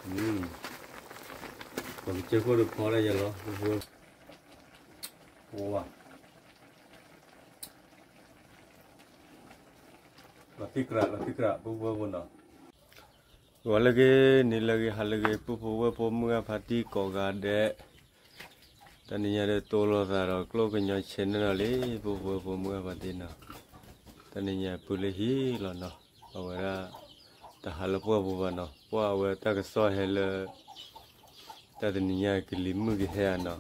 ပကစၢၢ်ခိၣ်ဒီးဖီဒၣ်ယၤလီၤ, ပဝဲ လီၤသံကြး လီၤသံကြး ပူဖိဝဲဖိနီၤ, ဂီၤလၢဂ့ၤ နံၤလၢဂ့ၤ ဟါလၢဂ့ၤ ပူဖိဝဲဖိမုၢ်ဂၢ်ဖါတံၢ်ကိးဂၤဒဲး, တနံၤညါဒီးတိၢ်လိာ်သးဒီးကျိၣ်ကညီ channel လီၤလံ, ပူဖိဝဲဖိမုၢ်ဂၢ်ဖါတံၢ်နီၤ, တနံၤညါပုၢ်လၢဟံၣ်လီၤနီၤ, အဝဲဒၣ် တဟးလၢပှၢ်ပူၤဘၣ်နီၤ, ပှၢ်အဝဲတၢ်ကစီၣ်ဟဲလၢ တၢ်တနံၤညါကလံၤမုၢ်ကဟဲဧါနီၤ,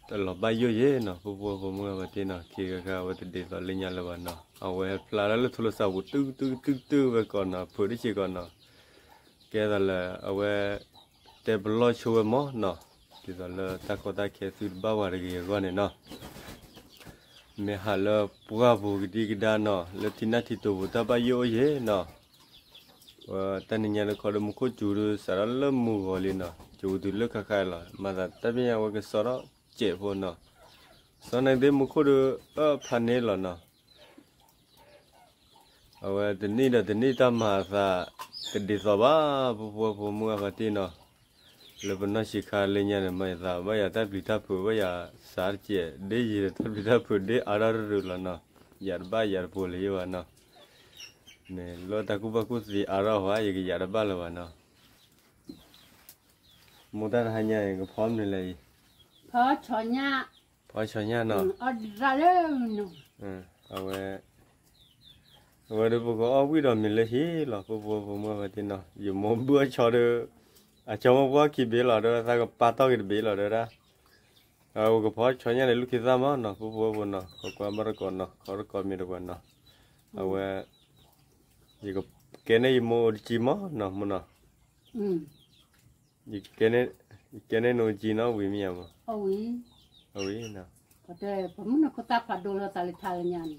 တလီၤဘၣ်ယိၣ်ယဲနီၤ, ပူဖိဝဲဖိမုၢ်ဂၢ်ဖါတံၢ်နီၤ, ခံဂၤဂၤအဝဲတဒ်သိးလၢညါလၢၤဘၣ်နီၤ, အဝဲဖျါထီၣ်လၢထိလစၢ်ပူၤ တုၢ်တုၢ်တုၢ်တုၢ်ဝဲကိးနီၤ, ဖုးတစဲးကိးနီၤ, ကဲသိးလၢအဝဲ တဲပလီၢ်ဆိဝဲမၢ်နီၤ, ဒ်သိးလၢတၢ်ကီတၢ်ခဲသုတဘၣ်ပှၤတဂ့ၤအဂီၢ်န့ၣ်နီၤ, မ့ၢ်ဟးလၢပှၢ်ပူၤကဒံကဒါနီၤ, လၢထံနၢ်ထံတိာ်ပူၤတၢ်ဘၣ်ယိၣ်အိၣ်ယဲနီၤ, တၢ်နံၤညါတခီဒီးမူခိၣ်စူၤဒီး စးထီၣ်လၢမုၢ်ဂီၤလံနီၤ, စူၤတုၤလၢခါခါလီၤ, မၤသးတၢ်ဖဲညါဝဲကစီဒီးစဲးဖိနီၤ, စီၤန့ၣ်သ့ၣ်မူခိၣ်ဒီး အၢဖးန့ၣ်လီၤနီၤ, အဝဲတနံၣ်ဒီးတနံၣ်တၢ်မၤအသး တဒ်သိးဘၣ် ပဖိဝဲဖိမုၢ်ဂၢ်ဖါတံၢ်နီၤ, လၢပနီၢ်ဆံးခါလၢညါန့ၣ် မၤအသး ဘၣ်ယၤတၢ်ပျံၤတၢ်ဖုး ဘၣ်ယၤစးတစဲး ဒ်ယတၢ်ပျံၤတၢ်ဖုး ဒ်အါထီၣ်တရူးလီၤနီၤ, ယၤတဘၣ်ယၤတပူၤလၢၤဘၣ်နီၤ, မ့ၢ်လၢတၢ်ကူၣ်ဘၣ်ကူၣ်သ့အါထီၣ်ဘၣ် ယကယၤတဘၣ်လၢၤဘၣ်နီၤ, မိၢ်တၢ်တဟါညါအံၤ ကဖီမနုၤလဲၣ်အံၤ, ဖီဆီညၣ်, ဖီဆီညၣ်နီၤ, အီၣ်ဒၣ်လၢ အဝဲ အဝဲဒီးပကအီၣ်ဝံၣ်ဒီးမ့ၤလၢဟံၣ်လီၤ ပဖိဝဲဖိမုၢ်ဂၢ်ဖါတံၢ်နီၤ, ယမိၢ်ဘုၣ်အီၣ်ဆီဒီး အဆီမိၢ်ပှၢ်ခံဘ့ၣ်လီၤဒီး သးကပာ်တီၢ်က့ၤတဘ့ၣ်လီၤဒီးဒၣ်, အဝဲကဖီဆီညၣ်န့ၣ် လူၢ်ခံသၣ်မးနီၤ ပဖိဝဲဖိနီၤ, ခိးကွၢ်ဘၣ်တကိးနီၤ ခီတကိးမ့ၢ်တပှၤနီၤ, အဝဲ ယကကဲန့ၢ်ယမိၢ်အိၣ်တကံမးနီၤ မိၢ်နီၤ, ယကဲန့ၢ်နအိၣ်တကံနီၤ ဝံၤမ့ၢ်ဧါမး, အဝံၤနီၤ, ပမုၢ်နခိၣ်သၣ်ဖးဒိၣ်လၢသးလၢထါလၢညါန့ၣ်,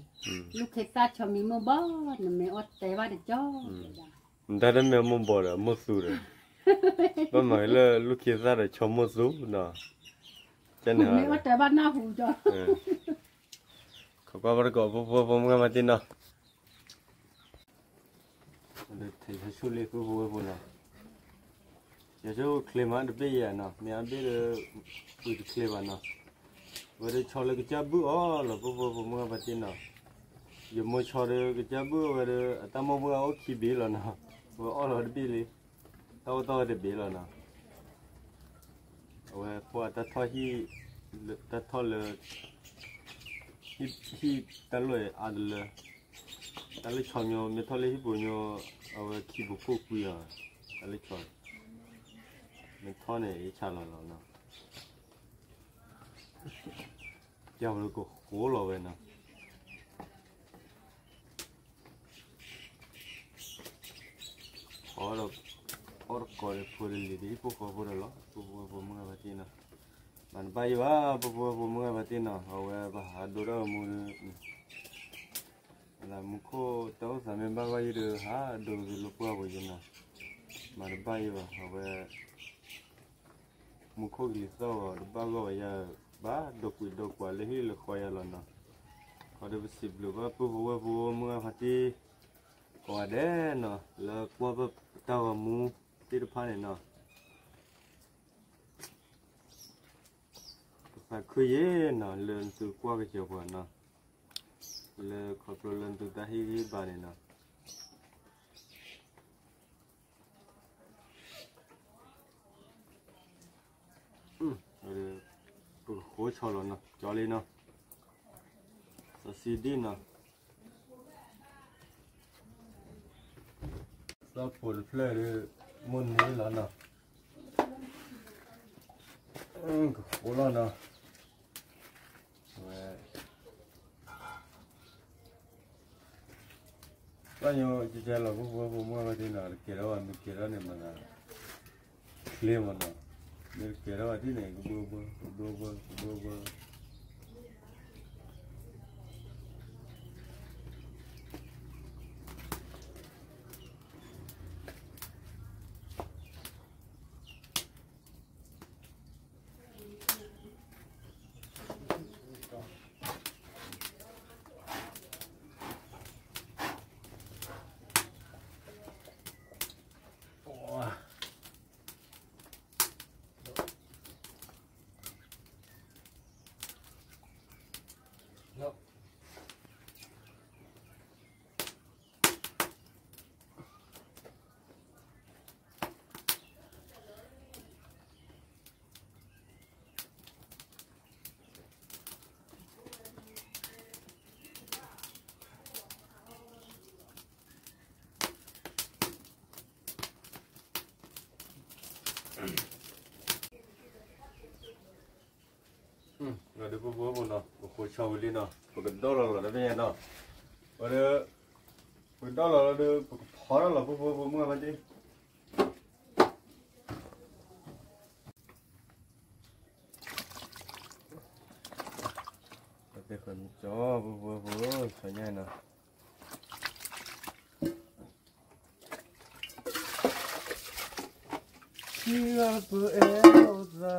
လူၢ်ခံသၣ်ဆီမံမိၢ်ဘီ နမ့ၢ်အီၣ်တဲဘၣ်တကီ, နတၢ်တမ့ၢ်မိၢ်ဘီဒီး မိၢ်သူဒီး, ဘၣ်မၤဂ့ၤလၢလူၢ်ခံသၣ်ဒီးဆီမိၢ်သူနီၤ, နမ့ၢ်အီၣ်တဲဘၣ်နၢ်ဟူကီ, ခိးကွၢ်ဘၣ်တကိး ပဖိဝဲဖိမုၢ်ဂၢ်ဖါတံၢ်နီၤ ထဲးဆူၣ်လံ ပဖိဝဲဖိနီၤ, ယဆိၣ်ချ့မးတဘ့ၣ်ယဲနီၤ မ့ၢ်အဘ့ၣ်ဒီး ပှ့ၤတချ့ဘၣ်နီၤ, ဝဲဒၣ်ဆီလၢကစၢ်ဘုၣ်အီၤလီၤ ပဖိဝဲဖိမုၢ်ဂၢ်ဖါတံၢ်နီၤ, ယမိၢ်ဆီဒီးကစၢ်ဘုၣ်ဝဲဒီး အတၢ်မိၢ်ပှၢ်အိၣ်ခံဘ့ၣ်လီၤနီၤ, ဝဲအီၣ်လီၤတဘ့ၣ်လံ, တၢ်အိၣ်တီၢ်ဝဲတဘ့ၣ်လီၤနီၤ, အဝဲပှၤတၢ်ထီၣ်ဟံၣ်, တၢ်ထီၣ်လၢ ဟံၣ်တၢ်လီၢ်အါတလၢ, တၢ်လၢဆီမ့ၢ်ထီၣ်လၢဟံၣ်ပူၤညီ, အဝဲခံပူၤခိၣ်ကွံာ်အီၤ, တၢ်လၢဆီ, မ့ၢ်ထီၣ်န့ၣ် ယဆါလီၤလီၤနီၤ, ပျၢ်ဝဲကဃိလီၤဝဲနီၤ အီၣ်ဒီး အီၣ်တကိးဒီးဖိတလံၤဒီး ဟံၣ်ဖိဃီဖိဒီးလီၤ ပဖိဝဲဖိမုၢ်ဂၢ်ဖါတံၢ်နီၤ, မၤတဘၣ်ယိၣ်ဘၣ် ပဖိဝဲဖိမုၢ်ဂၢ်ဖါတံၢ်နီၤ အဝဲပဟးဒိတၢ်ဂီၤမူဒီး လၢမူခိၣ်တၢ်အိၣ်သးမ့ၢ်ဘၣ်ဂီၢ်ယုၢ်ဒီး ဟးဒိက့ၤလၢပှၢ်ပူၤယဲနီၤ, မၤတဘၣ်ယိၣ်ဘၣ် အဝဲ မူခိၣ်ကလံၤသီၣ်ဂီၤတဘၣ်ဂီၢ်ဝဲယၤ, ဘၣ်ဒိကွံာ်ဒိကွၢ်လၢဟံၣ်လၢဃီယၤလီၤနီၤ, ခီဒီးပစံးဘျုးဘၣ်ပဖိဝဲဖိမုၢ်ဂၢ်ဖါတံၢ် ကိးဂၤဒဲးနီၤ လၢကွၢ်ဘၣ်တၢ်ဂီၤမူသ့ၣ်တဖၣ်န့ၣ်နီၤ, ပသးခုယဲနီၤ လၢနသုကွၢ်ကစၢၤပှၤနီၤ, လၢခီဖျိလၢနသုတၢ်ဟ့ၣ်ဂံၢ်ဘါန့ၣ်နီၤ ပကဃိဆီလီၤနီၤ ကၠီလံနီၤ, စီၤစံဒံနီၤ, သီၣ်ဖိတဖျၢၣ်ဒီး မိၢ်န့ၢ်လီၤနီၤ, ကဃိလီၤနီၤ, ဝဲ ဘၣ်ညီကကဲလီၤ ပဖိဝဲဖိမုၢ်ဂၢ်ဖါတံၢ်နီၤ တကဲထီၣ်ဘၣ် မ့ၢ်ကဲထီၣ်န့ၣ်မၤသး ချ့မးနီၤ, မ့ၢ်တကဲထီၣ်ဘၣ်ဒ်န့ၣ် ကဘၢဘၢ ကဘၢဘၢ ကဘၢဘၢ ပ ဒီးဒုးဖိဖိဖိနီၤ ပဃိဆီဝံၤလံနီၤ ပကဒီလီၤလီၤတဘ့ၣ်ညါနီၤ, ဝဲဒီး ပကဒီလီၤလီၤဒီး ပကဖီထီၣ်လီၤ ဖိဖိဖိမုၢ်ဂၤဘၣ်တ့ၢ် ပသ့ၣ်ဃီမ့ၢ်ကၠီ ဖိဖိဖိ ဆီညါနီၤ ထံဂၤပအဲၣ်လိာ်သး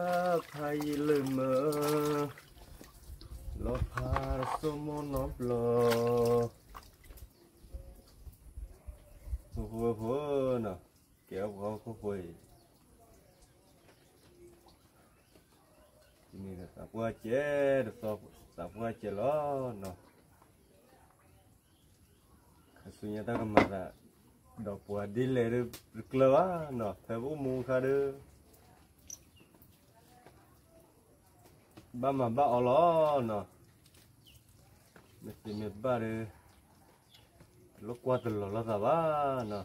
ဖးယံာ်လၢမၢ လီၤဖးတစိမိၢ်နီဘျီ ဖိဖိဖိနီၤ ကဲအပှၤဟီၣ်ခိၣ်ဖိအံၤ တမ့ၢ်သးပှၢ်ကဲဒီးသးပှၢ်ကဲလီၤနီၤ, ခါဆူညါတၢ်ကမၤသး ဒီးပှၤဒ်လဲၣ်ဒီး တကျၢၤဘၣ်နီၤ, ဖဲပအိၣ်မူအခါဒီး ဘၣ်မၤဘၣ်အီလီၤနီၤ, မ့ၢ်သ့မ့ၢ်ဘၣ်ဒီး တလိၣ်ကွၢ်တလီၤလိာ်သးဘၣ်နီၤ,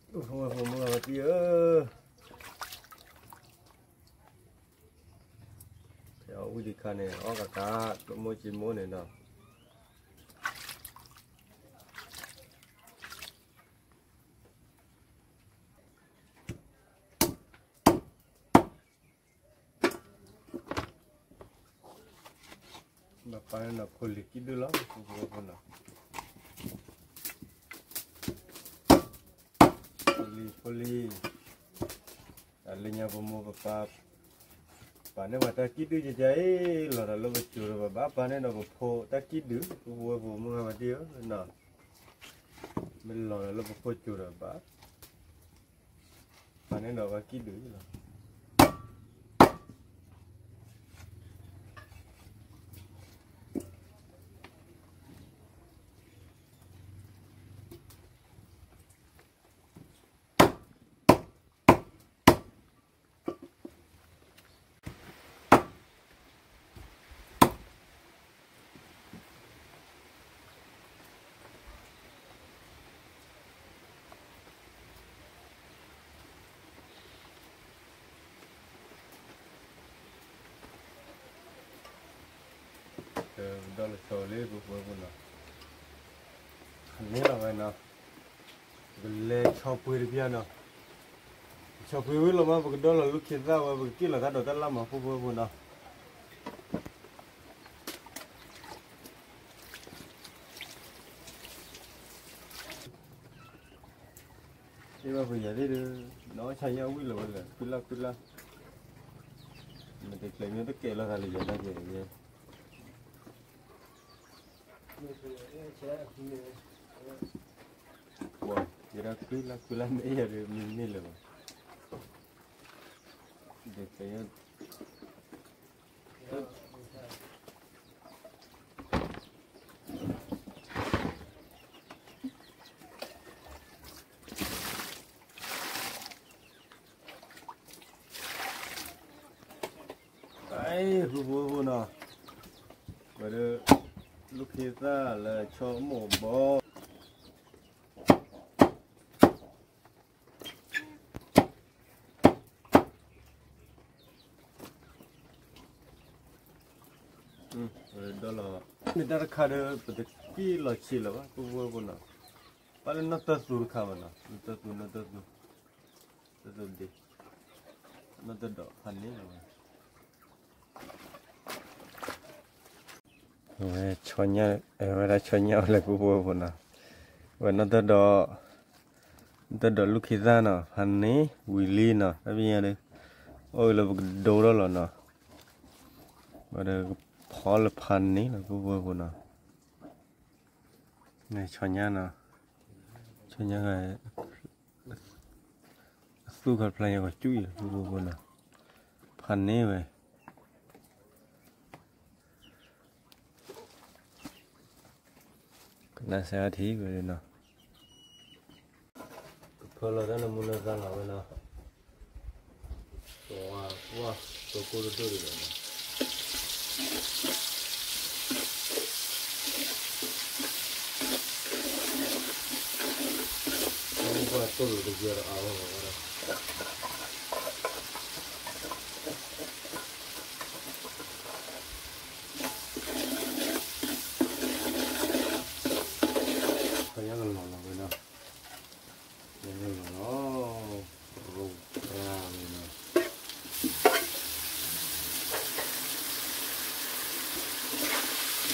ဖိမုၣ်ဂၤတံၢ်ဧၢ, ဖဲအီၣ်ဝံၣ်တခါန့ၣ် အီၣ်ကကး တမိၢ်က့မိၢ်န့ၣ်နီၤ ဘၣ်ပာ်န့ၣ်နီၤ ဖိလံၤကံၣ်ဒုၣ်လီၤ ဖိဖိဖိနီၤ, ဖိလံၤ ဖိလံၤ, တၢ်လၢညါပမိၢ်ပပၢ် ပာ်န့ၢ်ပှၤတၢ်ကံၣ်ဒုၣ်ကကါအံၤ လီၤတၢ်လၢပစိၤဒီး ပဘၣ်ပာ်န့ၣ်ဒီးပဖိတၢ်ကံၣ်ဒုၣ် ဖိဖိဖိမုၣ်ဂၤဘၣ်တံၢ်ဧၢနီၤ, မ့ၢ်လီၤတၢ်လၢပဖိစိၤဒီးဘၣ် ပာ်န့ၣ်ဒီးပှၤကံၣ်ဒုၣ်လီၤ. ဒီးလီၤဆီလံ ဖိဖိဖိနီၤ, န့ၣ်လီၤဝဲနီၤ, ပကလဲၤဆီပှ့ၤတပျၢ်နီၤ, ဆီပှ့ၤဝံၤလီၤမး ပကဒီလီၤလူၢ်ခ့သၣ်ဝဲ ပကက့ၢ်လီၤတၢ်ဒိးတၢ်လၣ်မး ဖိဖိဖိနီၤ. အ့ၣ်ဘၣ်ပယၤသ့ၣ်ဒီး နီၢ်ဆါညါဝံၣ်လီၤဝဲလၢ ကွံလၢ်ကွံလၢ်, မ့ၢ်တကျဲၤမ့ၢ်တကဲလီၤသးလၢယၤနာ်က့ၤ, ပှၤယဲဒၣ်ကွံလၢ်ကွံလၢ်မ့ၢ်ယၤဒီးမ့ၢ်န့ၢ်လၢၤဘၣ်, တကျဲၤ အ့ၣ် ဖိဖိဖိနီၤ, ဝဲဒီး လူၢ်ခ့သၣ်လၢဆီမိၢ်ဘီ ဒီးလီၤ, မ့ၢ်တၢ်တခါဒီး ပတက့ၢ်လီၤဆံးလၢၤဘၣ် ဖိဖိဖိနီၤ, ပၣ်လၢနီၢ်တၢ်သူတခါဘၣ်နီၤ, နီၢ်တၢ်သူ နီၢ်တၢ်သူ, တၢ်သူဒ့, နီၢ်တၢ်ဒီးဖးန့ၣ်လီၤဝဲ ဝဲဆီညါ, ဝဲဒၣ်ဆီညါဝဲလၢ ဖိဖိဖိနီၤ, ဝဲနီၢ်တၢ်ဒီး, နီၢ်တၢ်ဒီးလူၢ်ခ့သၣ်နီၤ ဖးန့ၣ်ဝံၤလံနီၤ တၢ်ပညါဒီး, အိၣ်လၢပကဒိထီၣ်လီၤနီၤ, ဝဲဒီးကဖီလၢဖးန့ၣ်လီၤ ဖိဖိဖိနီၤ, ဆီညါနီၤ, ဆီညါ အသူၣ်ခီဖျိညါကီးကၠူၣ်အံၤ ဖိဖိဖိနီၤ, ဖးန့ၢ်ဝဲ, ကနၣ်စၢ်ထံဝဲနီၤ, ကဖၢလီၤတၢ်နမူနသါလီၤဝဲနီၤ, ဝါ, ဝါ, တိၤကိၢ်တဒိၣ်ဒံးဘၣ်နီၤ, မ့ၢ်ပှၤတိၤလိာ်တယၢၤဒီးအါဝဲဘၣ်ဝဲဒီး ဖဲယကလီၤလီၤဝဲနီၤ, ယကလီၤလီၤ, ရိၣ်ရၣ်ဝဲနီၤ,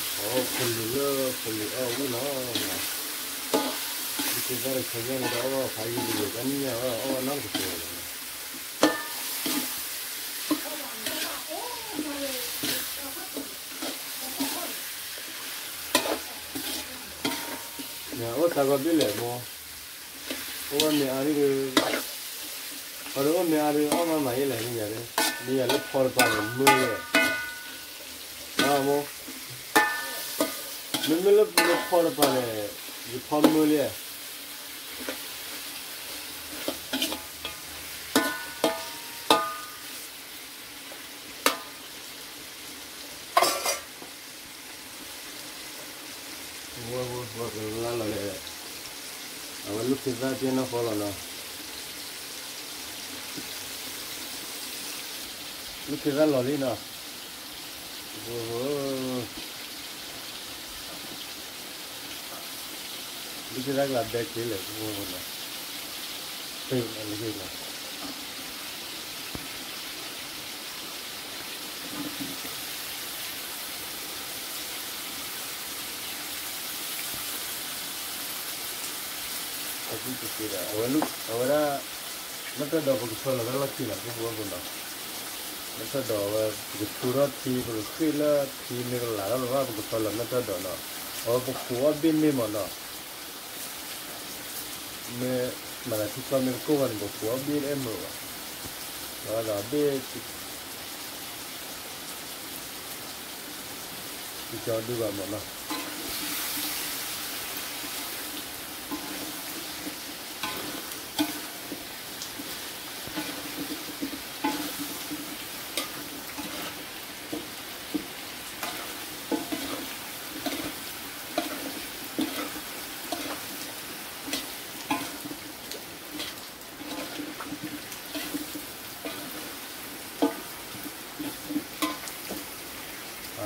အိၣ်ခိၣ်လံၤလၢခိၣ်လံၤအီၣ်ဝံၤနီၤ, ဒ်သိးတခါညါန့ၣ်ဒီးအီၣ်ဖးယံၤတယံၤ တနံၣ်ညါဝဲ အီၣ်ဝဲနီတကဲလၢၤဘၣ်. အိၣ်သးကီးဘ့ၣ်လဲၣ်မိၢ်, အိၣ်ဝဲမ့ၢ်အါဒု, အီၤဒုအိၣ်မ့ၢ်အါဒု အီၣ်မးမးယဲလဲၣ် မ့ၢ်ယၤဒု, မ့ၢ်ယၤလၢဖီတပၤန့ၣ် မၢလံ, မိၢ်, မ့မ့ၢ်လၢဖီတပၤန့ၣ် ယဖီမၢလံ. ဝဲ ဝဲ ဝဲကလၢလီၤလဲၣ်, အဝဲလူၢ်ခ့သၣ်ပျဲၢ်နီၢ်ဃီလီၤနီၤ, လူၢ်ခ့သၣ်လီၤလံနီၤ, ဝဲ ဝဲ လူၢ်ခ့သၣ်ကလၤဘဲက့ၤလဲၣ် ဝဲ ဝဲနီၤ, ပ့ၢ်လီၤလံနီၤ. အဝဲဒၣ် လၢတၢ်ဒိးပကဖၢလီၤတၢ်လီၢ်ခံလီၤ ပူဖိဝဲဖိနီၤ, လၢတၢ်ဒိးဝဲ ပကထူထီၣ်ထံ ပကဃ့ၢ်လၢထံမ့ၢ်ကလၤထီၣ်လၢၤဘၣ် ပကဖၢလီၤလၢတၢ်ဒိးနီၤ, အဝဲပခိးအီၣ်ဘ့ၣ်မ့ၢ်မးနီၤ. မ့ၢ်မၤသးထံကျီမ့ၢ်တကိၢ်ဘၣ်န့ၣ် ပခိးအီၣ်ဘ့ၣ်တအဲၣ်မုာ်ဘၣ်, ဒီးဘ့ၣ် တကီဒုဘၣ်မးနီၤ.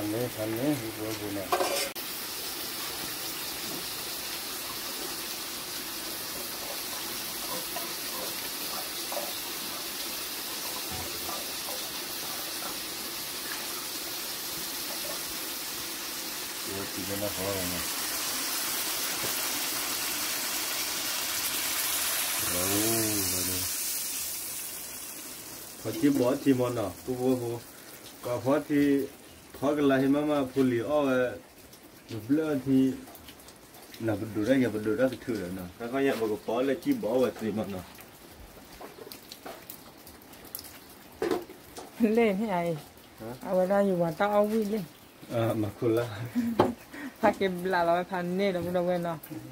ဖးန့ၣ် ဖးန့ၣ် ပူဖိဝဲဖိန့ၣ် ဖီကံဘီထံမးနီၤ ပူဖိဝဲဖိ, ပှၤဖီထံ ဖီကလၤဟ့မးမး ဖိလံၤအီၣ်ဝဲ နဘျၢၣ်ထံ နပဒိးတၢ်ယၤ ပဒိးတၢ်ကထုးဒီးနီၤ ခီယၤ ပကဖီလၢကံဘီအီၣ်ဝဲသ့မးနီၤ. လဲၣ်န့ၣ်အံၤ အဝဲဒၣ်ယဝၤတၢ်အီၣ်ဝံၣ်လံ မၤခိလၢ် ဖးက့ၤဘျးလီၤဝဲဖးန့ၣ်ဒီး ပူဖိဝဲဖိနီၤ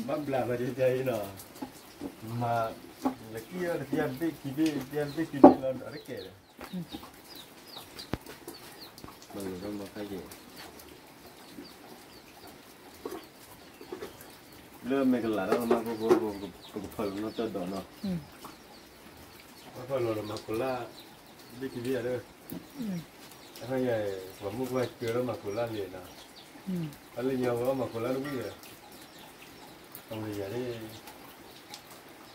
ဘၣ်ဘျးဘၣ်ကဲကဲအံၤနီၤ မၤ လၢကံၢ်တပျၢ်ဘ့ၣ်ခံဘ့ၣ် တပျၢ်ဘ့ၣ်ခံဘ့ၣ်လီၤ ဒီးတကဲဒီး ဘၣ်လီၤမၤခါက့ၤ လၢမ့ၢ်ကလၤတၢ်လၢမၤဖိဖိ ပကဖၢလီၤနီၢ်တၢ်ဒိးနီၤ ပကဖၢလီၤလၢမၤခိလၢ် ဘ့ၣ်ခံဘ့ၣ်ယၤဒီး အခါယၤ ပှၤမုၣ်ကဝဲၤကၢထီၣ်မၤခိလၢ်လံနီၤ အလၢညါဝဲအီၣ်မၤခိလၢ်တဝံၣ်ဒီး အဝဲယၤဒ် ပှၤအီၣ်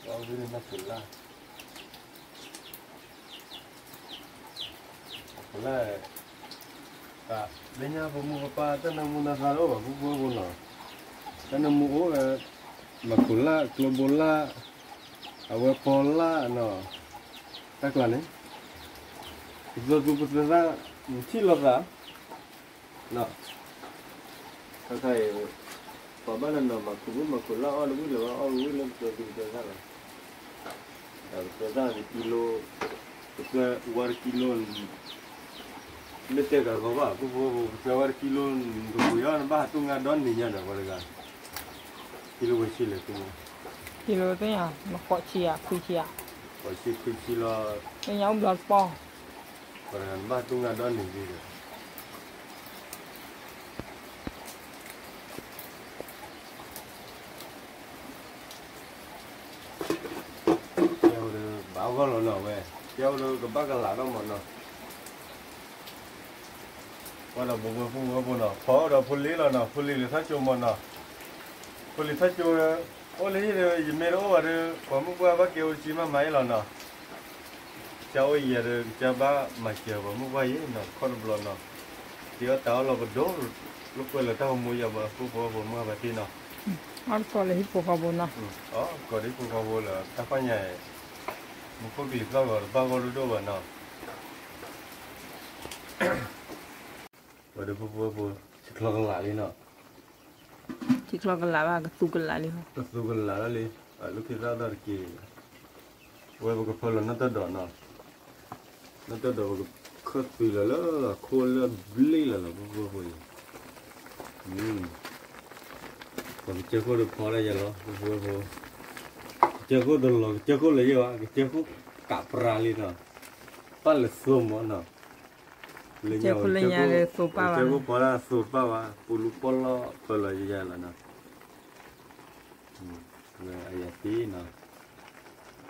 ဝံၣ်လၢမၤခိလၢ် မၤခိလၢ် လၢညါပမိၢ်ပပၢ်တၢ်နၢမူနၢသါတအိၣ်ဘၣ် ပူဖိဝဲဖိနီၤ တၢ်နၢမူအိၣ်ဝဲ မၤခိလၢ် ကျိဘိလၢ် အဝဲပီလၢ်နီၤ တၢ်ကျါန့ၣ် ပသၢသူပသၢသၣ် ထံၣ်လိာ်သး ခါခါအံၤ ပှၤဘၣ်နီၤနီၤ မၤခိမုၣ်မၤခိလၢ်အီၣ်တဝံၣ်လၢၤဘၣ် အီၣ်တဝံၣ်လၢပသၢသူပသၢသၣ်လီၤ ပသၢသၣ်တကံလိ ပသၢဝါတကံလိ မ့ၢ်တဲကၤဂီၤဘၣ် ပဖိဝဲဖိ ပသၢဝါတကံလိ ကပူၤယီၤ နဘၣ်ဟးတူၢ်ငါဒီနံၤညါဒီး ပှၤတဂၤ ကံလိဝဲဆံလဲၣ် ကံလိ ကံလိသ့ၣ်ညါ မ့ၢ်ဃိးဆံဧါ ခွံဆံဧါ ဃိးဆံခွံဆံလီၤ သ့ၣ်ညါအိၣ်ဘျီတပီၢ် ပှၤတဂၤနဘၣ်တူၢ်ငါဒီနံၤလံဒီး ကဲဝဲဒီး အဂီၢ်လီၤနီၤဝဲ, ကဲအိၣ်ဒီးကဘၣ်ကလးထီၣ်မးနီၤ, ပှၤဒီးဘိဘိဖိဝဲဖိနီၤ, ဖီအီၣ်ဒီးဖိလံလီၤနီၤ, ဖိလံလၢထီၣ်ကၠိမးနီၤ, ဖိလံထီၣ်ကၠိ, အိၣ်လၢဟံၣ်ဒီး ယမ့ၢ်တအိၣ်ဘၣ်ဒီး ပှၤမုၣ်ပှၢ်ဘၣ်ကဲအိၣ်တဆံမးမးအံၤလီၤနီၤ, ကၢ်အိၣ်ယၤဒီး ကၢ်ဘၣ်မၤစၢၤပှၤမုၣ်ပှၢ်ယဲနီၤ, ခီၣ်တဘျီနီၤ, က့ၤအီၣ်တၢ်အီၣ်လီၤပဒိၣ်, လၢကွဲးလၢတၢ်ဟိမိယၤဘၣ် ဖိဖိဖိမုၣ်ဘၣ်တ့ၢ်နီၤ, အီၣ်တကိးလၢဟံၣ်ဖိဃီဖိနီၤ, အီၣ်တကိးလၢဟံၣ်ဖိဃီဖိလၢတၢ်ဖၣ်ညါ, မူခိၣ်ကလံၤသီၣ်ဂီၤတဘၣ်ဂီၢ်ဒိၣ်ဒိၣ်ဘၣ်နီၤ, ဝဲဒီးဖိဖိဖိ, ထံချီကလးလံနီၤ, ထံချီကလးဘၣ် ကသူကလးလံ, ကသူကလးလၢလံ, အလူၢ်ခံသၣ်ဒၣ်တက့ၢ်, ဝဲပကဖၢလီၤနီၣ်တၢ်ဒိးနီၤ, နီၣ်တၢ်ဒိးပကခၢၣ်သွံလီၤလၢ ခိၣ်လၢဘျ့ၣ်လီၤလီၤ ဖိဖိဖိအံၤ, ပကစၢၢ်ခိၣ်တဖီဒၣ်ယၤလီၤ ဖိဖိဖိ, ကစၢၢ်ခိၣ်တလီၤ ကစၢၢ်ခိၣ်လၢယဲၢ်ဘၣ် ကစၢၢ်ခိၣ်ကးပြါလံနီၤ, ပၢ်လဲၤသိမးနီၤ, လၢညါဝဲ ကစၢၢ်ခိၣ်ဖီဒၣ်သိပၢ်ဘၣ် ပူၤလူၤပီၣ်လီၢ်ဖၢလီၤယဲၢ်လီၤနီၤ, ဝဲအယၤသ့နီၤ,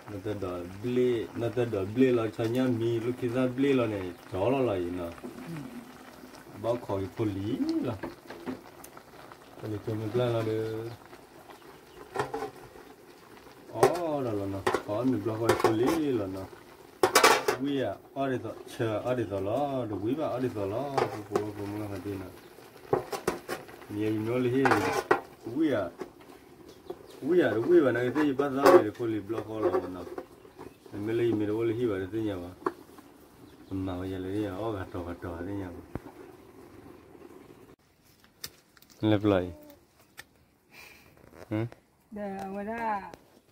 နီၣ်တၢ်ဒိးဘျ့ၣ် နီၣ်တၢ်ဒိးဘျ့ၣ်လီၤ ဆီညၣ်မံ လူၢ်ခံသၣ်ဘျ့ၣ်လီၤန့ၣ် ကၠီလီၤလီၤအံၤနီၤ, ဘၣ်ခိးက့ၤဖိလံၤလီၤ, ဖိလံၤကၠိမ့ၢ်ပျၢ်လီၤဒီး အီၣ်ဒီးလီၤနီၤ, အီၣ်မ့ၢ်ဘျီဃီဖိလံၤလီၤနီၤ, ဝံၣ်ယၤအီၣ်ဒ်သိး ဆၢအီၣ်ဒ်သိးလီၤ တဝံၣ်ဘၣ်အီၣ်ဒ်သိးလီၤ ဖိဖိဖိမုၣ်ဂၤဖါတ့ၢ်နီၤ, မ့ၢ်ယၤယမ့ၢ်အိၣ်လၢဟံၣ်န့ၣ် ဝံၣ်ယၤ, ဝံၣ်ယၤတဝံၣ်ဘၣ်နာ်က့သ့ၣ် ယဘၣ်သးအီၣ်မ့ၤဒီးဖိလံၤဘျီဃီလီၤနီၤ, မ့မ့ၢ်လၢယမ့ၢ်တအိၣ်လၢဟံၣ်ဘၣ်ဒီးသ့ၣ်ညါဘၣ်, ကမၤဝဲယၤလၢ အီၣ်ဂၤတီၤဂၤတီၤသ့ၣ်ညါဘၣ်, လၢပျီအံၤ ဒီးအဝဲဒၣ်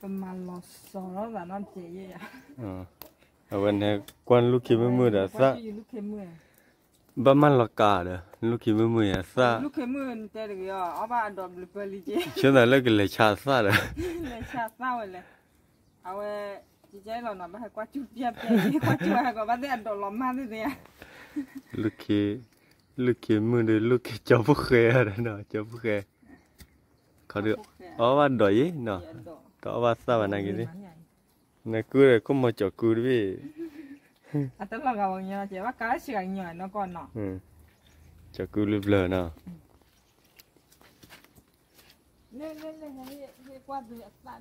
ပမၤလီၤစီၤထီၣ်သးနီတစဲးယဲၢ်, အဝဲန့ၣ် ကွၢ်လူၢ်ခံမုာ်မုာ်ဒီးသၣ်, ဘၣ်မၤလီၤကးဒီး လူၢ်ခံမုာ်မုာ်ယၤသၣ်, လူၢ်ခံမုာ်တဲတဂ့ၤအီၤ အီၣ်ဘၣ်အဒိးဘျုးပၢလံက့, ဆိသးလၢကလဲၤဆါသၣ်ဒီး, လဲၤဆါသၣ်ဝဲလဲၣ်, အဝဲ ကကဲလီၤနီၤ ဘၣ်ဟဲကွၢ်ကၠူၣ်ပျဲၢ်ပျဲၢ် ကွၢ်ကၠူၣ်ဟဲကီးဘၣ်သ့ၣ်အဒိးလီၤမၢ်သ့ၣ်သ့ၣ်ဧါ, လူၢ်ခံ, လူၢ်ခံမုာ်ဒီး လူၢ်ခံကၠီဖိၣ်ဃဲဒီးနီၤ ကၠီဖိၣ်ဃဲ ခီဒီး အီၣ်ဘၣ်ဒိးယံၤနီၤ, တအီၣ်ဘၣ်သၣ်ဘၣ်နာ်က့သ့ၣ်, နကုဒီးခိၣ်မီၤကၠီၤကုတဘ့ၣ်, အတလီၤဂာ်ဝဲညီကဲဘၣ်ကါလၢဆံဂၤကညီနီၢ်ကီၢ်နီၤ, ကၠီၤကုလၢဘျၢနီၤ, လူၢ်ခံသၣ်န့ၣ်, အသၣ်ထီၣ်ဖျၢၣ်လံ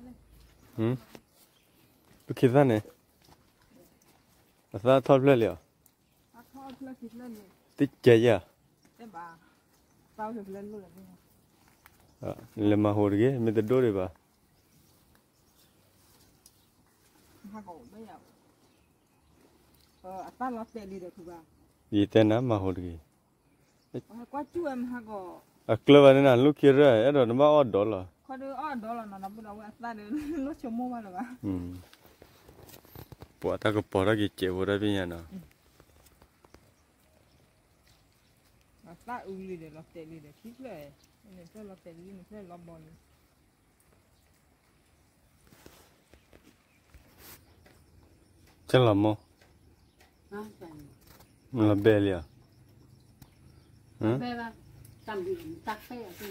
အီၤ, တကဲယၤ, လဲၤမၤဟိတဂ့ၤ မ့ၢ်တဒိၣ်ဒံးဘၣ် ယတဲနၤမၤဟိတဂ့ၤ, အကျၢၢ်ဘၣ်န့ၣ်နလူၢ်ခံရၢၢ် အဲၣ်ဒိးနဘၣ်အီၣ်ဒီးလီၤ, ပှၤတၢ်ကပီၤထီၣ်က့ၤစဲးဖိတၢ်ဖဲညါနီၤ, အသၣ်အုးလံဒီးလီၤတဲာ်လံဒီးခံဖျၢၣ်, နဖျၢၣ်လီၤတဲာ်လံ နဖျၢၣ်လီၤဘီလံ ကလီၤမိၢ်, လီၤဘဲလံဧါ, တၢ်ဘှံးတၢ်ဃဲ, နီၢ်သးပှၢ်ဒီးတၢ်ဘှံးတၢ်ဃဲဧါဒီးမ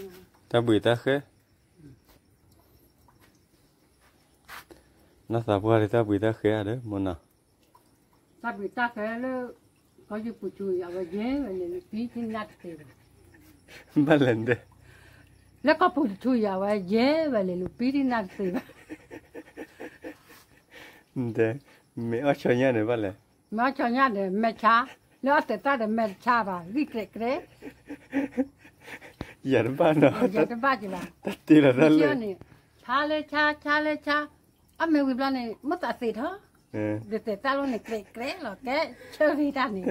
ိၢ်နီၤ, တၢ်ဘှံးတၢ်ဃဲလၢ ကီၢ်ယုၢ်ပူၤထူယၤဝဲယဲၢ်ဝဲလဲၤလူၤပံထံနၢ်တသ့ဘၣ်, ဘၣ်လဲၣ်ဒဲး, လၢကီၢ်ပူၤတထူယၤဝဲယဲၢ်ဝဲလဲၤလူၤပံထံနၢ်တသ့ဘၣ် ဒဲး, မ့ၢ်အီၣ်ဆီညၣ်န့ၣ်ဘၣ်လဲၣ်, မ့ၢ်အီၣ်ဆီညၣ်ဒီးမဲာ်ဆါ, လၢအီၣ်သဲးသၣ်ဒီးမဲာ်တဆါဘၣ် ဂံၢ်ကြဲးကြဲး, ယၤတဘၣ်နီၤ, ယၤတဘၣ်က့ၤဘၣ်, တၢ်တ့လီၤတၢ်လၢာ်န့ၣ်, ဆါလၢဆါ ဆါလၢဆါ, အမ့ၢ်ဝံၤဘျီန့ၣ် မ့ၢ်သးသ့ၣ်ထီၣ်, ဒီးသဲးသၣ်လီၤန့ၣ် ကြဲးကြဲးလီၤ ကဲဆၢဂ့ၤတၢ်န့ၣ်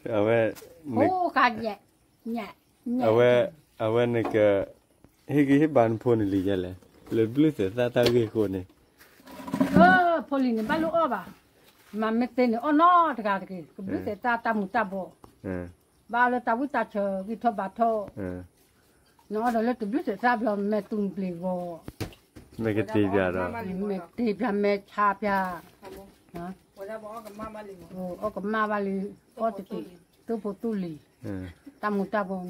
အဝဲ, အဝဲ, အဝဲန့ၣ်က, ဟ့ၣ်ဂံၢ်ဟ့ၣ်ဘါနဖိန့ၣ်လံယဲလဲၣ်, လၢဘျုးသဲးသၣ်တၢ်ဂ့ၢ်အဃိန့ၣ်, ဖိလံၤန့ၣ်ဘၣ်လိၣ်အီၣ်ဘၣ်, မၤမ့ၢ်သ့န့ၣ်အီၣ်နီတဂၤတဂ့ၤ ကဘျုးသဲးသၣ်တၢ်မူၤတၢ်ဘှီး, ဘၣ်လၢတၢ်ဝံၣ်တၢ်ဆၢဂံၢ်ထီၣ်ဘါထီၣ်, နအီၣ်ဒီးလၢတဘျုးသဲးသၣ်ဘျီ မဲာ်တူၢ်ပျ့ၤဂီၤ, မဲာ်ကတ့ၤပျၤဒီး, မဲာ်ကတ့ၤပျၤ မဲာ်ဆါပျၤ, အီၣ်ကမၣ်ဘၣ်လံ, အီၣ်တက့ၢ်, သူၣ်ဖိသူၣ်လံၤ, တၢ်မူၤတၢ်ဘှီး,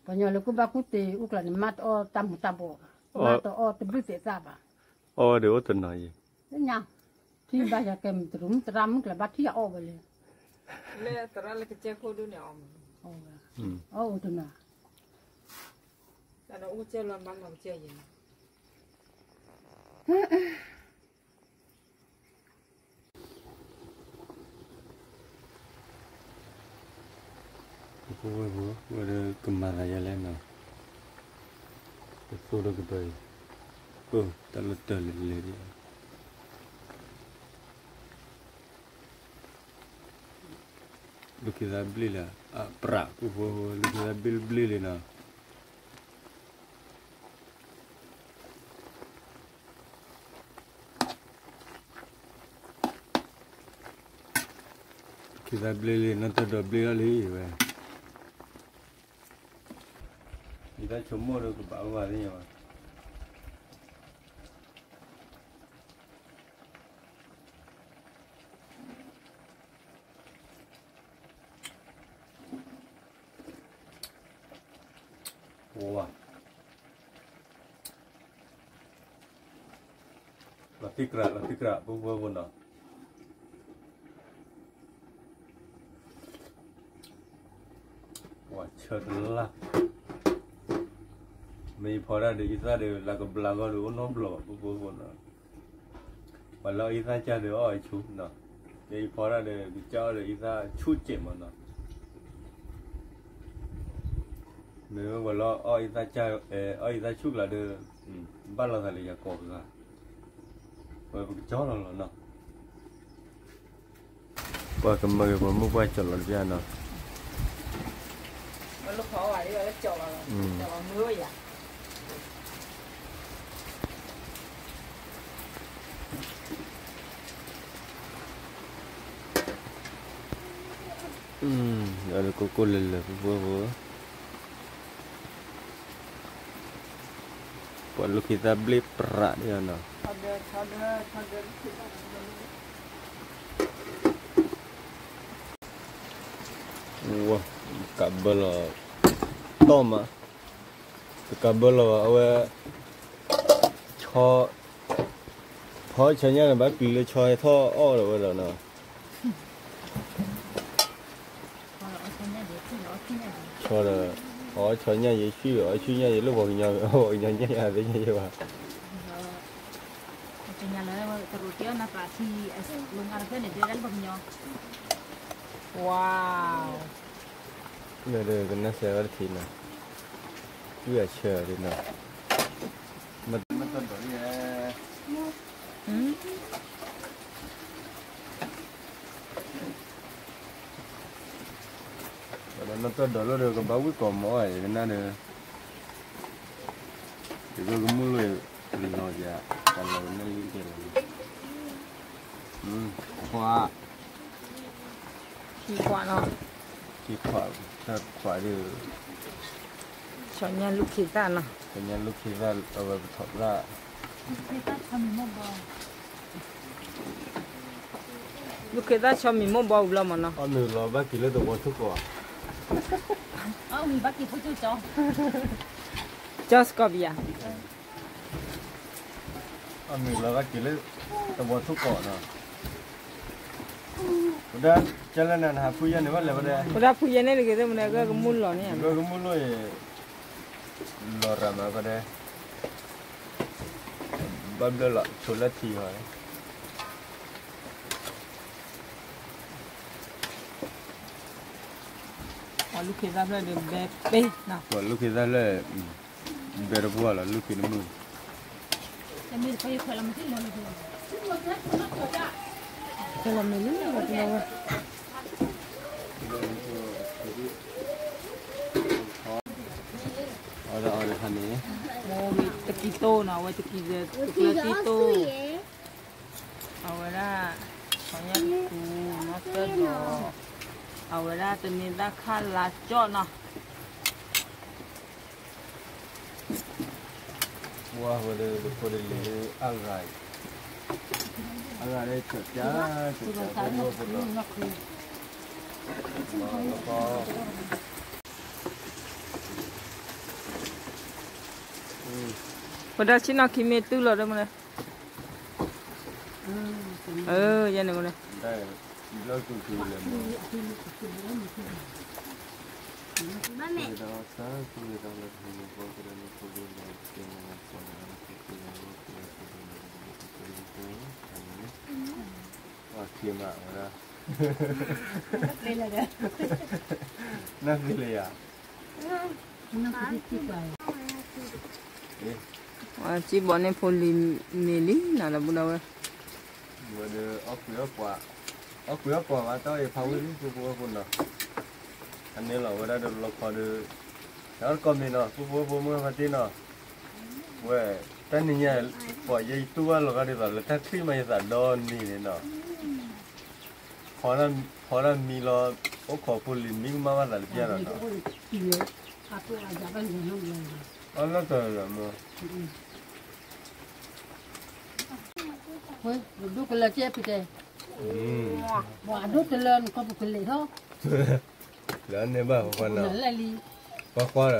ပှၤကညီလၢကူၣ်ဘၣ်ကူၣ်သ့အုၣ်ကျၢၤန့ၣ် မ့ၢ်တအီၣ်တၢ်မူၤတၢ်ဘှီး ဘၣ်တအီၣ်တဘျုးသဲးသၣ်ဘၣ်. အီၣ်ဝဲဒီးအိၣ်တနီၤယံၤ. ညါ, ထံၣ်ဘၣ်ယၤကဲမတရူးမတရၣ်မုၣ်ကျဲဘၣ်ထံၣ်ယအီၣ်ဝဲလဲၣ်. လၢသရၣ်လၢကစဲးခိၣ်ဒုန့ၣ်အီၣ်မး. အီၣ်ဝဲတနီၤ. တၢ်ဒီးအိၣ်ကစဲးလီၤမၤမၤကစဲးယံၤ. ပဝဲပဝဲဒီးကမၤသးယၤလဲၣ်နီၤ, ကသိၣ်ဒီးကဘၢအံၤ, အိၣ်တၢ်လၢတၢ်လဲၤလဲၤဒ်, လူၤခ့သၣ်ဘျ့လံ, အပြးပဝဲပဝဲ လူၤခ့သၣ်ဘျ့ဘျ့လံနီၤ. ခ့သၣ်ဘျ့လံ နီၢ်တၢ်ဒိးဘျ့လီၤလံဝဲ, ယတၢ်ဆိကမိၣ်ဒီးကဘၣ်အိၣ်ဘၣ်သ့ၣ်ညါဘၣ်. ဝါ, လီၤတံၢ်ကြး လီၤတံၢ်ကြး ပဝဲပဝဲနီၤ. ပှၤဆၢတလၢ်, မ့ၢ်ယဖီဒၣ်ဒီး ယသၣ်ဒီး လၢကဘျါဂီၢ်ဒီး အိၣ်နီတဘျီဘၣ် ပဝဲပဝဲနီၤ. ပှၤလၢအီၣ်ယသၣ်ကၢ်ဒီး အီၣ်အဆူၣ်နီၤ, မ့ၢ်ယဖီဒၣ်ဒီး ကစၢ်အီၣ်ဒီးယသၣ်ဆူၣ်စဲးမးနီၤ. မ့ၢ်ဝဲပှၤလၢအီၣ်ယသၣ်ကၢ်, အီၣ်ယသၣ်ဆူၣ်ကျါဒီး ဘၣ်လီၤသးလၢယၤကိးဂၤ, ဝဲပကကၠီလီၤလီၤနီၤ. ပှၤကမၢက့ၤပှၤမုၣ်ပှၢ်ကၠီလီၤတပျၢ်နီၤ. ဒီးကိၢ်ကိၢ်လၢၤလၢၤ ပှၤလူၤခ့သၣ်ဘျ့ပြးဒ်နီၤ. ဝါ, ကးဘၢလီၤ, တီၢ်မး, တကးဘၢလီၤဘၣ် အဝဲ, ဆီ, ဖီဆီညၣ်န့ၣ် ဘၣ်ပျံၤလၢဆီဟဲထီၣ်အီၣ်ဒီးဝဲဒီးနီၤ. ဆီဒီး, အီၣ်ဆီညၣ်ယဲၢ်ဆံၣ်ဒီး အီၣ်ဆံၣ်ညၣ်ယဲၢ်လၢပှၤကညီ, ပှၤကညီညၣ်ယဲၢ်သ့ၣ်ညါယဲၢ်ဘၣ်. ဝါ, ဒီးကနၣ်စဲဝဲတထံၣ်နီၤ, ကွံာ်အဆၢဒ်နီၤ. ဒီးနီၢ်တၢ်ဒိးလၢဒီးကဘၣ်ဝံၣ်ကိးမးအီၤ ယကနၣ်ဒီး, ယဂၢၢ်ကမူၣ်လိၣ်လီၤယၤ, တၢ်လီၤကနၣ်လံကဲလီၤ, ခွး, ခံခွးနီၤ, ခံခွး, တၢ်ခွးဒီး ဆီညၣ်လူၢ်ခ့သၣ်နီၤ, ဆီညၣ်လူၢ်ခ့သၣ် အဝဲပထီၣ်သၣ် လူၢ်ခ့သၣ်ဆီမံၤမိၢ်ဘီဝံၤလီၤမးနီၤ. အီၣ်မ့ၤလီၤဘၣ်က့ၤလၢသဝီထိၣ်ကိးဧါ. အီၣ်မ့ၤဘၣ်က့ၤဖိကၠိကၠီ, ကၠီစကီးပယၤ. အီၣ်မ့ၤလီၤဘၣ်က့ၤလၢသဝီထိၣ်ကိးနီၤ. ဝဲဒၣ်ကၢ်လၢနၤနဟးဖုယဲၢ်န့ၣ်ဘၣ်လဲၤဝဲဒၣ်, ဝဲဒၣ်ဖုယဲၢ်န့ၣ်တဂ့ၤသ့ၣ်မနုၤ ဂၢၢ်ကမူၣ်လီၤန့ၣ်, ဂၢၢ်ကမူၣ်လီၤအံၤ လီၤရၤမးပဒဲ, ဘၣ်ဘျၢလီၤဆိးလၢထံဃီ, ပှၤလူၢ်ခ့သၣ်ဖျၢၣ်ဒီးဘဲပ့ၤနီၤ, ပှၤလူၢ်ခ့သၣ်ဖျၢၣ် ဘဲတပှၢ်လီၤ လူၢ်ခ့တမုၢ်, ကဲလီၤမ့ၢ်လံလီၤဝဲ အီၣ်ဒၣ်အီၣ်ဒၣ်ခါန့ၣ်, ဝဲတကံတိၢ်နီၤ, ဝဲတကံတကျၢၤတံၢ်တိၢ်, အဝဲဒၣ် ဆီညၣ်တကူ, နီၢ်တၢ်ဒိး, အဝဲဒၣ်တန့ၤသၣ်ခါလါကၠီၣ်နီၤ. ဝါဝဲဒီး ဒ်ဖိဒ်လံၤအဂၤအံၤ, အဂၤလၢ ကၠီၣ်ပျါ, ကၠီၣ်ပျါ, လီၤကီ, အ ပတၢ်ဆ့ၣ်နီၤခံမ့ၢ်တုၤလီၤဒီးမလဲၣ်, အၢ ယဲန့ၣ်မလဲၣ်, နၢ်သ့လၢယၤ စံးဘီၣ်န့ၣ်ဖိလံၤမ့ၢ်လံနၤဒီပုၢ်ဒီဝဲၢ်, ဝဲဒီး အီၣ်ကွံာ်အီၣ်ပှၤဘၣ်တၢ်အံၤဖးဝံၣ်လံ ဖိဖိဝဲဖိနီၤ, အန့ၣ်လီၤဝဲဒၣ်ဒီးလီခီဒီး, တၢ်တကီၢ်မ့ၢ်နီၤ ဖိဖိဝဲဖိမုၢ်ဖါတ့ၢ်နီၤ, ဝဲ, တၢ်နံၤညါ, ပှၤယဲယတူၢ်ဘၣ်လီၤဂာ်ဒ်သိး လၢတၢ်ချံၣ်မးယသးဒီနံၤန့ၣ်နီၤ ဖီဒၣ်မံလီၤ, အိၣ်ခိးဖိလံၤမံကမၣ်ဘၣ်သးတပျၢ်ဒီးနီၤ, အနီၢ်တၢ်လၢမ့ၢ်, ဒိၣ်ကလၢကဲပတဲ, ဘၣ်ဒိၣ်တလၢနကီၢ်ပူၤကလဲၤထီၣ်, လၢန့ၣ်ဘၣ်ဃီနီၤ, ပှၤဃီဒီး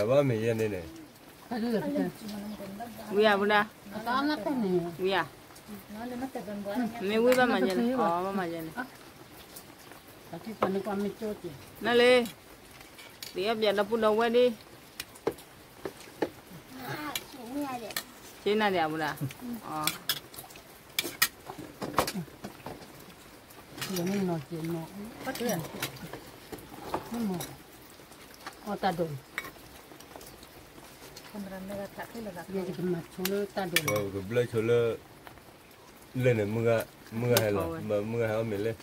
ဘၣ်မ့ၢ်ယဲန့ၣ်န့ၣ်, ဝံၤဧါဘုဒၣ်, ဝံၤဧါ, မ့ၢ်ဝံၤဘၣ်မၤယဲန့ၣ်, အီ ဘၣ်မၤယဲန့ၣ်, နလ့, သ့ၣ်အီၣ်ပၠးဒီပုၢ်ဒီဝဲၢ်ဒံး, က့နၤဒံးအဘုဒၣ်, အီ အီတၢ်ဒိၣ်, ယကမၤဆိလၢတၢ်ဒိၣ်, ကဘျၢဆိလၢ, လၢန့ၣ်, မုၢ်ဂၤဟဲလီၤ, မုၢ်ဂၤဟဲအီၣ်မ့ၤလၢ,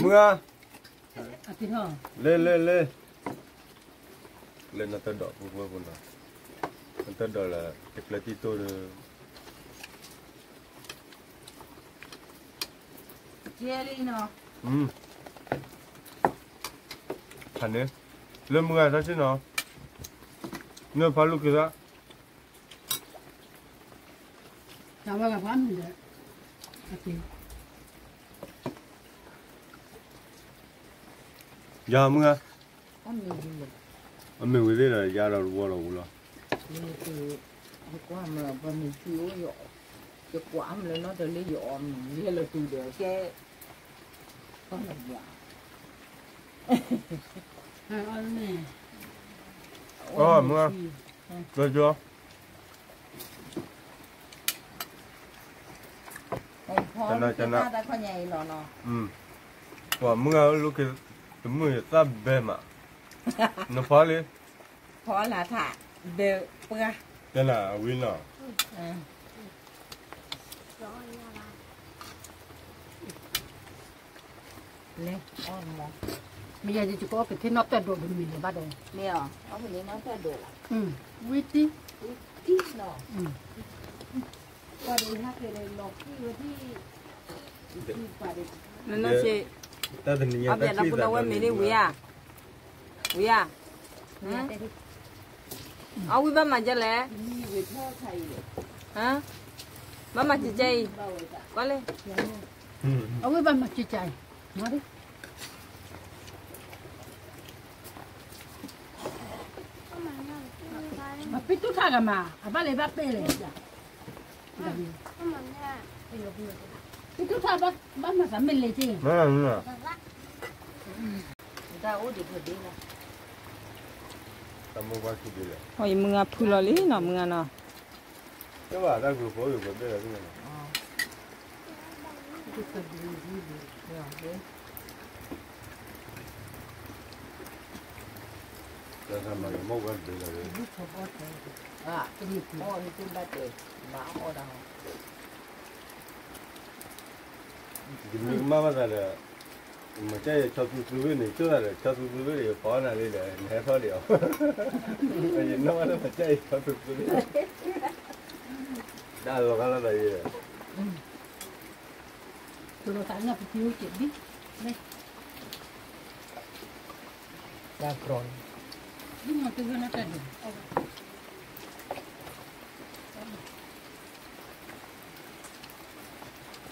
မုၢ်ဂၤ, လၢလၢလၢ, လၢနတၢ်ဒိၣ်ဖိဖိဖိနီၤ, နတၢ်ဒိၣ်လၢတကျၢၤတံၢ်တိၢ်ဒီး ဖးန့ၣ်, လၢမုၢ်ဂၤတၢ်ဆ့ၣ်နီၤ, နဖးလူၤက့ၤသး, တၢ်ဝဲကဖးမုၢ်ဒီး, ယၤမုၢ်ဂၤ, အမ့ၢ်ဝံၤသ့ၣ်ဒီး ယၤဒီးတဝီလီၤဝံၤလီၤ, ယကွၢ်မ့ၢ်ပှၤမ့ၢ်ဆူၣ်အိၣ်, ယကွၢ်မ့ၢ်လၢနီၢ်တလ့ယအီၣ်မ့ၢ်လဲၤလီၤတုၤဒီးကဲ, အီၣ်မုၢ်ဂၤ, ကၠီ, ကနၣ်ကနၣ်, ပှၤမုၢ်ဂၤအိၣ်လၢက့ၤ, တမုာ်ယသၣ်ဘဲမး, နဖီလံ, ဖီလၢထး, ဘဲပှၤ, ကနၣ်အဝံၤနီၤ လဲၤအီၣ်မး, မ့ၢ်ယၤယကကအီၣ်က့ၤထဲနီၣ်တၢ်ဒိၣ်တမံၤန့ၣ်ဘၣ်ဒီး, မ့ၢ်အီၤ အီၣ်က့ၤလၢနီၣ်တၢ်ဒိၣ်လီၤ, ဝံတံၢ်, ဝံတံၢ်လီၤ, ပှၤဒိၣ်ဟဲက့ၤဒီးလီၤကံၢ်ဝဲဒၣ်, နနီၢ်ဆ့, အီၣ်ပၠးဒီပုၢ်ဒီဝဲၢ်မ့ၢ်ဒ်ဝံၤဧါ, ဝံၤဧါ, အဝံၤဘၣ်မၤဒ်လဲၣ်, ဘၣ်မၤကကဲအံၤ, ကွၢ်လၢ အဝဲဘၣ်မၤကကဲအံၤ, မၤဒ်, မၤပ့ၤတူၢ်ထါဂၤမး အဘၣ်လဲၤဘၣ်ပ့ၤလဲၣ်, ပ့ၤတူၢ်ထါဘၣ်မၤသးမ့ၢ်လဲၤက့ၤ, တၢ်အိၣ်ဒံးဖဲဒ့လီၤ, တၢ်မိၢ်ပှၢ်ထူဒံးလီၤ, အီၤယမုၢ်ဂၤဖုလီၤလံနီၤ မုၢ်ဂၤနီၤ, တဘၣ်တၢ်ဂုာ်ဖိဂုာ်ဖိဘဲလီၤသ့ၣ်နီၤ, တၢ်မၤလၢမိၢ်ပှၢ်တဘဲလီၤ, အီၤနတဘၣ်တဲ, မၤအီၣ်ဒၣ် ယမ့ၢ်ကမၣ်ဘၣ်သးဒီး, မ့ၢ်ကဲယဆီသူသူဘ့ၣ်န့ၣ် ဆိသးဒီး ဆီသူသူဘ့ၣ်ဒီး ယဖီနၤလံဒီး နဟဲထီၣ်ဒံးအီၤ, ယနီၣ်ဘၣ်လၢမ့ၢ်ကဲယဆီသူသူဘ့ၣ်, တၢ်လီၤဂာ်လီၤသးယဲ, တလိၤသးနီၢ်ပတံၤအိၣ်က့ၤဘံ, တၢ်ကြီ, ဘံမၤတဂၢၢ်နီၢ်တၢ်ဒိး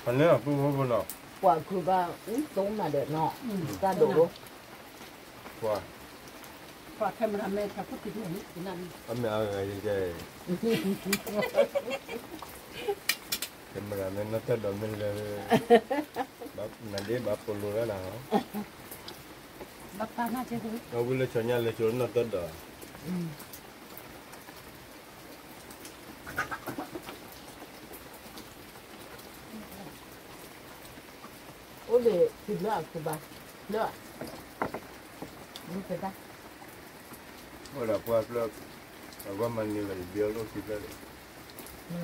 ဖဲန့ၣ်အပုၢ်ဖိဖိနီၤ, ပှၤခုဘၣ်အူသိမးဒီးနီၤ, တၢ်ဒိး, ပှၤ, camera man အမ့ၢ်အဂၤယဲ, camera man နီၢ်တၢ်ဒိးမ့ၢ်လၢ, နဒ့ဘၣ်ပိာ်လိၤဒၣ်လၢ်, အဝဲလၢဆီညါလၢဆိနီၢ်တၢ်ဒိး အိၣ်ဒီးခံဖျၢၣ်အခိၣ်ဘၣ်, ဖျၢၣ်, မုၢ်ကဒါ, အိၣ်ဒီးပှၢ်ဖျၢၣ်, အဂီၢ်မၤန့ၢ်လီၤ ယဘံအီၣ်လိၣ်ခံဖျၢၣ်ဒီး,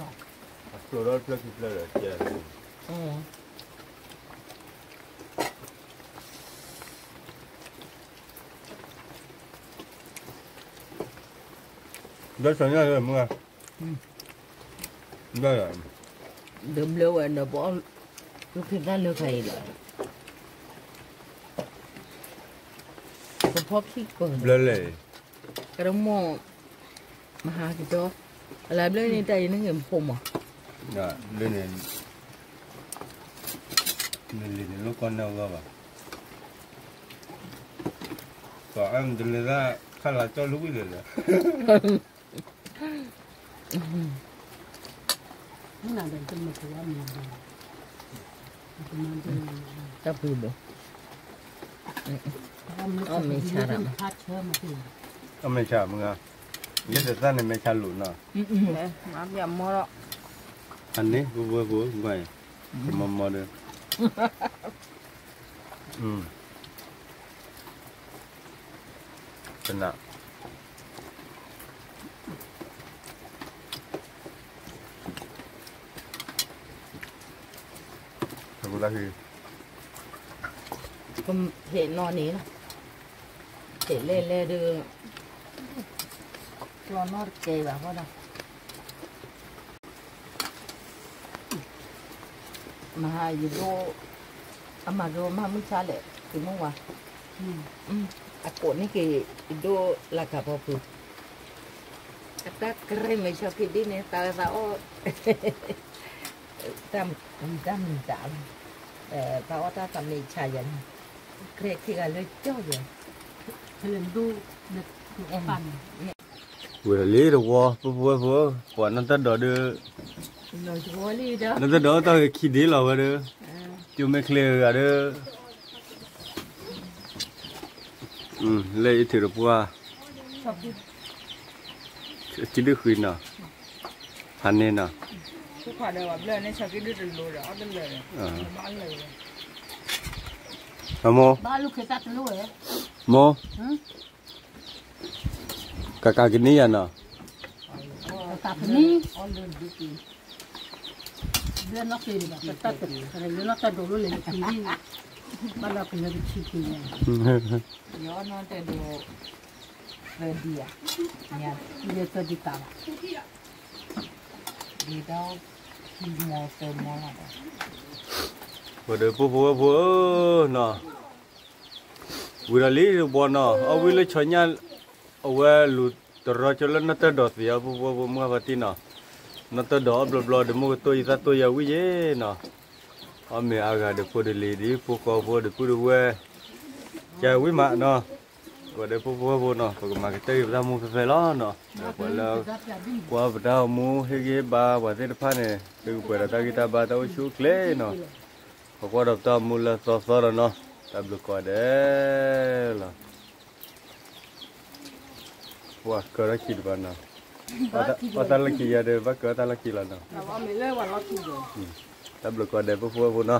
အကျိၤဒီးဖျၢၣ်ခံဖျၢၣ်ဒီးကဲ, ဒီးဆီညါလၢမုၢ်, ဒီးဘျၢဝဲဒီးပအီၣ်, လူၤခ့သၣ်လၢခါအံၤဒီး, ပဖီခံကိးဘျၢလဲၣ်, ကရမိၢ်, မဟါကတီၢ်, အလၢဘျၢန့ၣ်တၢ်အံၤန့ၣ်ဂ့ၤမဖိမး, ဘျၢန့ၣ်, နလံၤန့ၣ်လိၣ်ကီၢ်န့ၢ်အဂီၢ်ဘၣ်, ပှၤအၢၣ်မတလၢသၣ်, ခါလၢကၠီလူၤဝံၤလၢာ်လၢာ် တၢ်ပူၤဘိ, အီၣ်မ့ၤဆါရၣ်မး, အီၣ်မ့ၤဆါမုၢ်ဂၤ, ယဲတသၣ်န့ၣ်မဲဆါလိာ်နီၤ, မၤပျၢ်မီၢ်လီၤ, အန့ၣ် ပဝဲပူၤ, မီၢ်မီၢ်ဒီး တနၢ်, ဟ့ၣ်နီၢ်န့ၣ်လီၤ, ဟ့ၣ်လဲၣ်လဲၣ်ဒီး, ကျီနီၢ်တကဲဘၣ်ဃီဒီး မဟါယဒိ, အမၤဒိမၤမုၢ်ဆါလဲၣ် သုးမုၢ်ဝါ, အကိးန့ၢ်က့ၤ ယဒိလၢကပီၤပူၤ, အတၢ်ကြဲးမ့ၢ်ဆီခံဒ်န့ၣ် သးဝဲသးအီၣ်, တၢ်မုာ်တၢ်မုာ်တၢ်လီၤ, သးအီၣ်တၢ်သးမ့ၢ်ဆါယၤန့ၣ်, ကြဲးခံဂၤလၢကၠီယၤ, ဝဲလံတဝီ ပဖိဝဲဖိ, ပှၤနီၢ်တၢ်ဒိးဒီး, နီၢ်တၢ်ဒိးတၢ်ဂ့ၤခံဒ့လီၤဝဲဒီး, ကၠိမဲာ်ချံဂၤဒီး, လၢအံၤထုးတပှၢ်, အစုဒုၣ်ဃံနီၤ, ဖးန့ၢ်နီၤ, မိၢ်, မိၢ် ကကးကနံၣ်ယၤနီၤ, ကကးကနံၣ်, ဘျၢနီၢ်က့ၤ, ဘျၢနီၢ်တၢ်ဒိးလိၣ်လဲၤတခံဒံၣ်, ဘၣ်ဒီးကလၢတဆံခံန့ၣ်, ယနီၢ်တၢ်ဒိး, သၢဒံၣ်ဧါ, ယသၢဒံၣ်ကးဘၣ်, ဒ်ဒီး, ခံမီသၢမီလီၤဒီး, ဝဲဒီးပဖိဝဲဖိဧၢနီၤ ဝံၤဒီးလံတဘီနီၤ, အီၣ်ဝံၤလၢဆီညၣ်, အဝဲလူၤတရီကၠိလၢနီၢ်တၢ်ဒိးသ့ၣ်အီၤ ပဖိဝဲဖိမုၢ်ဂၤဖါတံၢ်နီၤ, နီၢ်တၢ်ဒိးအီၣ်ဘျီဘျီဒီး မိၢ်ကတိၢ်ယသၣ်တိၢ်ယၤဝံၤယ့ၢ်နီၤ, အီၣ်မ့ၤအါဂၤဒီးဖိဒ်လံဒီး ဖိဃီဖိဒီးပုၢ်ဒီးဝဲၢ်, ကဝံၤမးနီၤ, ဝဲဒီးပဖိဝဲဖိနီၤ ပကမၤကတၢၢ်က့ၤပတၢ်မူဖဲဖဲလီၤနီၤ, ဒီးပှၤလၢ, ကွၢ်ပတၢ်အိၣ်မူဟ့ၣ်ဂံၢ်ဘါပှၤသ့ၣ်တဖၣ်န့ၣ် သုကပှဲၤဒီးတၢ်ဂံၢ်တၢ်ဘါတၢ်အိၣ်ဆူၣ်အိၣ်ချ့နီၤ, ပကွၢ်ဒီးပတၢ်အိၣ်မူလၢသီသီဒီးနီၤ, တၢ်ဘျုးကိးဂၤဒဲးလီၤ. ပှၤကၢထီၣ်ခံတဘၣ်နီၤ, အီၣ်တၢ်လီၢ်ခံယၤဒီး ဘၣ်ကၢထီၣ်တၢ်လီၢ်ခံလီၤနီၤ, တၢ်ဘျုးကိးဂၤဒဲးပဖိဝဲဖိနီၤ.